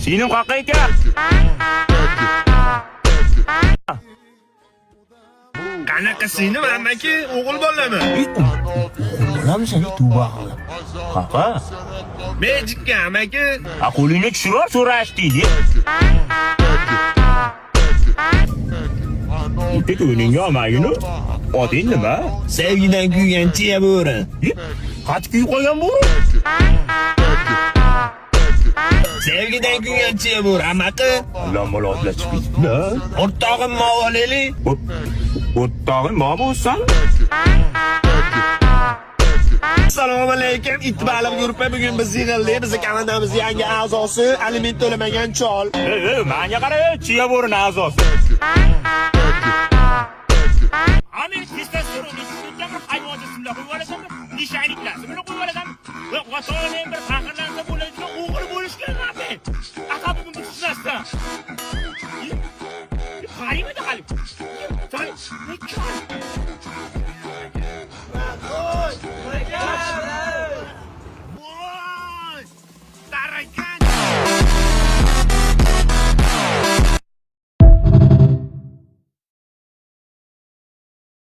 Singlim qayerqa ekan? Qanaqa singlim, amaki? O'g'il bolami? Bolamisan, tavba qilib. Xafa? Mejikka, amaki. Ha, qo'lingni tushirib so'rashdi. Bitta ko'nglingga olmagin. Oting nima? Sevgidan kuygan chiya bo'ri. Qachon kuyib qolgan bo'ri? Sevgidan kuygan chiya bo'ri, amaki. Allam bola otlar chiqib ketdi. O'rtog'im Movoleli. O'rtog'ing nima bo'lsan? Assalomu alaykum, it baliq guruhi. Bugun biz yig'ildik. Bizni komandamiz yangi a'zosi aliment to'lamagan chol. Ey, ey, menga qara, ey, chiya bo'rini a'zosi. Amin testosteron ishlayotgan bir hayvoncha simlar qo'yib olasanmi? Nishayniklar simlar qo'yib olasanmi? Va ota-onang bir faxrlansa bo'ladigan o'g'il bo'lishgan.